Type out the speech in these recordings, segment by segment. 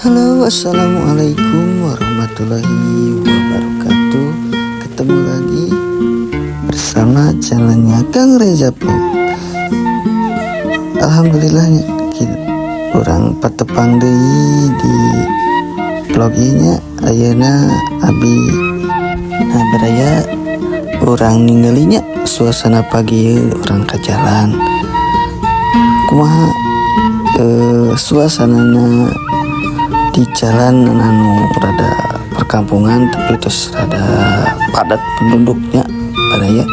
Halo, assalamualaikum warahmatullahi wabarakatuh. Ketemu lagi bersama channelnya Kang Reza Vlog. Alhamdulillahnya urang patepang deui di vlog nya ayeuna abi. Nah, baraya, urang ninggalinya suasana pagi urang ke jalan kumaha, suasanana di jalan anu rada perkampungan tapi terus rada padat penduduknya, baraya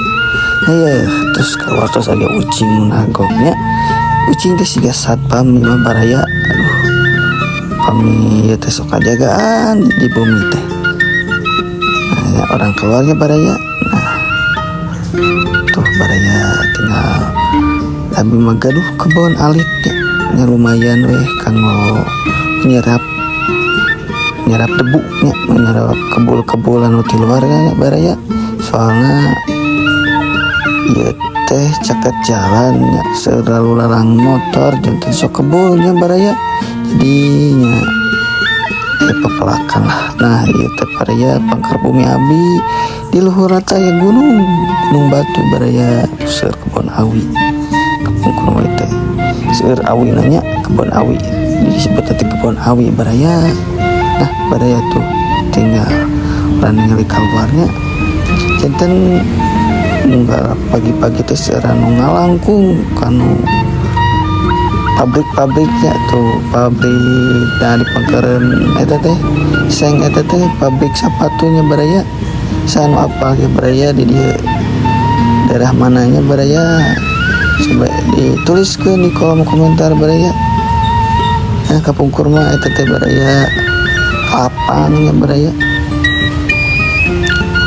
ya. Terus keluar, terus ada ucing nagoknya. Ucing teh siga satpam mah, baraya. Aduh, pami teh sok jagaan di bumi teh. Nah ya, urang keluarnya, baraya. Nah tuh, baraya, tinggal abi mah gaduh kebun alit nya, lumayan weh kanggo nyerap nyerap debu nya, menyerap kebul-kebul anu ti luar ya, baraya. Soalnya ieu teh caket jalan nya, selalu lalang motor janten sok kebulnya, baraya. Jadi nya ya pepelakan lah. Nah, ieu teh, baraya, pangker bumi abi. Di luhur rata ya gunung, gunung batu, baraya. Seueur kebun awi, kebun kuno teh seueur awi nanya, kebun awi disebut teh kebun awi, baraya. Nah, baraya, tuh tinggal urang ningali keluarnya. Janten unggal pagi-pagi teh seueur nu ngalangkung kanu pabrik-pabriknya tuh, pabrik. Nah, di pangkeureun eta teh seng, eta teh pabrik sepatunya, baraya. Saha apal ya, baraya, di dieu daerah mananya, baraya? Coba dituliskeun di kolom komentar, baraya. Nah, kapungkur mah eta teh, baraya, lapangnya, baraya,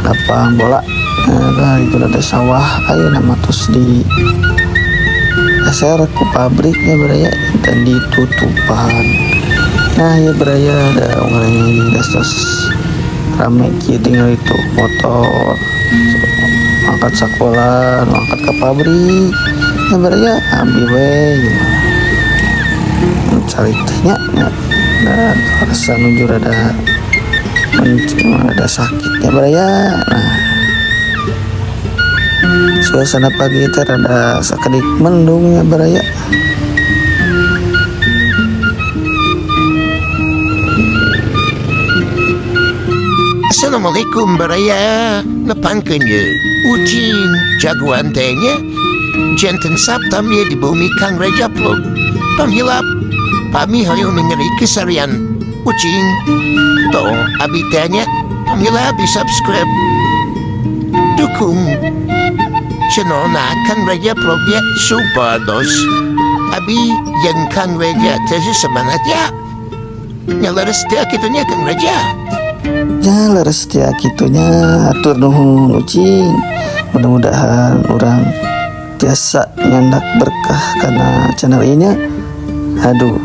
lapang bola. Nah, itu ada sawah. Ayeuna mah terus di geser ku pabriknya, baraya, dan ditutupan. Nah ya, baraya, ada orangnya terus rame kieu. Tinggal itu motor angkat sekolah, angkat ke pabrik ya, baraya. Abi we gimana cari tehnya ya, dan rasa nuju rada rada sakit ya, baraya. Nah, suasana pagi itu rada sakedik mendung ya, baraya. Assalamualaikum, baraya. Nepangkeun ye ucing jagoan teh nya, janten satpam ye di bumi Kang Reja Vlog. Panghilap pami hoyong ningali kesarian ucing tuh abi teh nya, panghilap di subscribe, dukung channel na Kang Reja Vlog ya, supados abi yang Kang Reja teh semangat ya. Nyaleres teh kitu nya, Kang Reja. Ya, leres ya kitunya. Atur nuhun, ucing. Mudah-mudahan urang tiasa nyandak berkah karena channel ini. Aduh,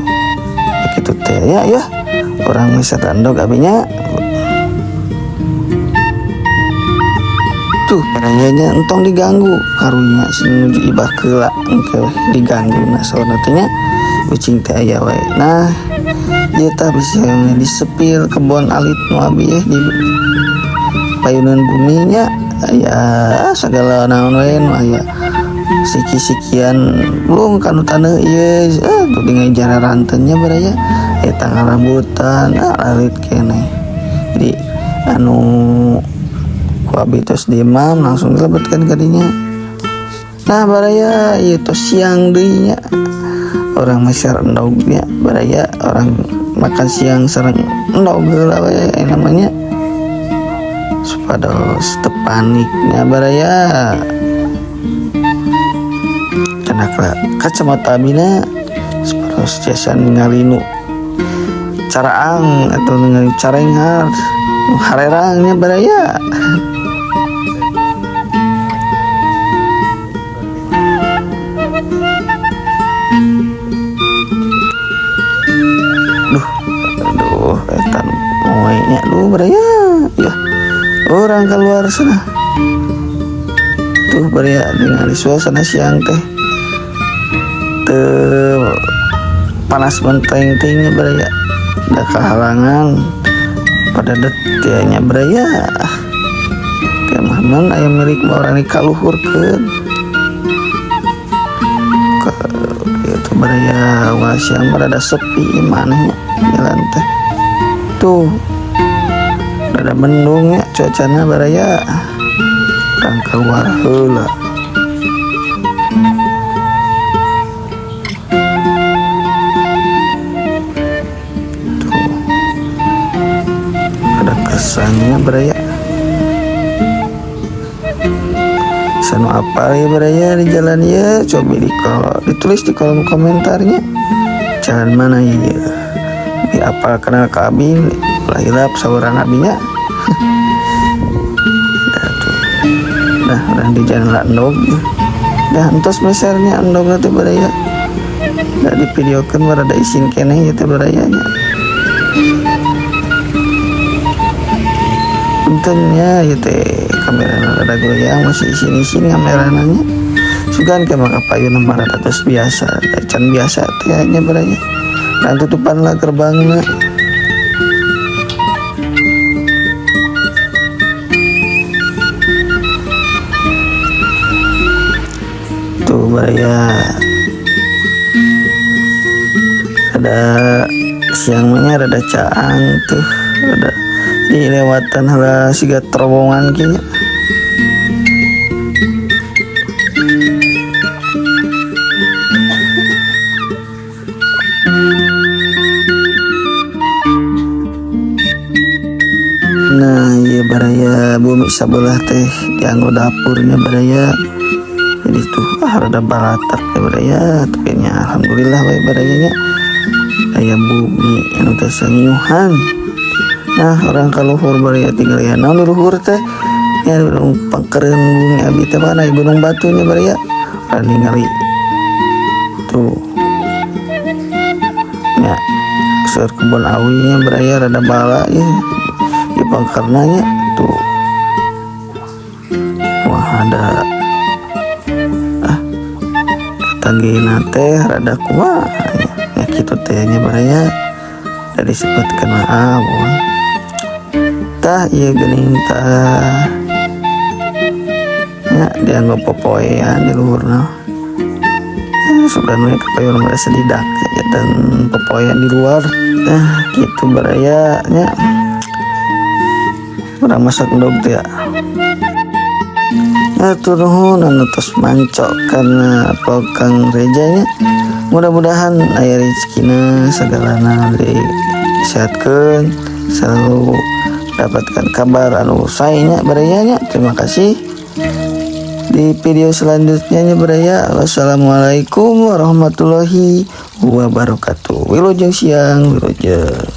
begitu teh ya. Ya, urang bisa endog abinya tuh barayanya. Entong diganggu karunya, menuju ibah keula engke diganggu. Nah, soalnya teh nya ucing teh aya wae. Nah, ieu tah bisa disepil kebon alit nu abi ya, di payunan buminya aya segala naon we nu aya, siki-sikian belum kanu taneuh ieu. Tuh dengan jararantennya, baraya, eta ngarambutan. Ah, alit keneh. Jadi anu ku abi tos diemam langsung dilebetkeun ka dinya. Nah, baraya, ieu tos siang deui nya. Urang meser endognya, baraya. Urang makan siang sareng endog heula we namanya, supados teu paniknya, baraya. Karena kacamata abina supados tiasa ningali nu caraang atau ningali carenghar nu harerangnya, baraya. Duh, aduh, eta moe nya. Duh, baraya ya, urang keluar sana tuh, baraya. Ningali suasana siang teh teu panas menteng tingnya, baraya. Da kahalangan pada teh nya, baraya. Kemah man aya milik urang dikaluhurkeun. Ke gitu, baraya. Wah, siang rada sepi manehnya jalan teh. Tuh, rada mendung ya cuacana, baraya. Urang keluar heula. Tuh, ada kesannya, baraya. Sanu apa ya, baraya, di jalan ya? Coba di kalau ditulis di kolom komentarnya, jalan mana ya? Di apal kenal ke abi lah, hilap saluran abinya. Dah tuh. Nah, urang di jalan endog. Dah entos mesernya endog teh, baraya. Dah divideokeun rada isin keneh ya teh, baraya nya. Punten nya, ieu teh kamera rada goyang, masih isin-isin kamerana nya. Sugan ke maka payun mah rada tos biasa, can biasa teh nya, baraya. Dan tutupan lah gerbangna. Tuh, baraya, ada siang mah rada caang tuh, rada di lewatan heula siga terowongan kieu. Nah iya, baraya, bumi sebelah teh dianggo dapurnya, baraya. Jadi tuh, ah, rada balatak ya, baraya, tapi nya alhamdulillah we, baraya nya, aya bumi anu teh ngiuhan. Nah, urang kaluhur, baraya, tinggal ya naon di luhur teh ya, gunung pangkereun bumi abi teh mana gunung batunya, baraya. Urang ningali tuh ya, seur kebun awinya, baraya, rada bala ya di pangkernanya tuh. Wah, ada ah tanggina teh rada kumaha ya kitu teh nya, baraya, dari disebutkan awon tah ieu geuning tah nya, dianggo popoean di luhurna ya. Sugan we kapayun mah sedidak ya, dan popoean di luar. Nah, gitu, baraya nya. Urang masak endog teh ya. Hatur nuhun anu tos mancok kana vlog Kang Reja nya. Mudah-mudahan aya rezekina, sagalana disehatkeun, selalu dapatkan kabar anu sae nya, baraya nya. Terima kasih, di video selanjutnya nya, baraya. Wassalamualaikum warahmatullahi wabarakatuh. Wilujeng siang, wilujeng.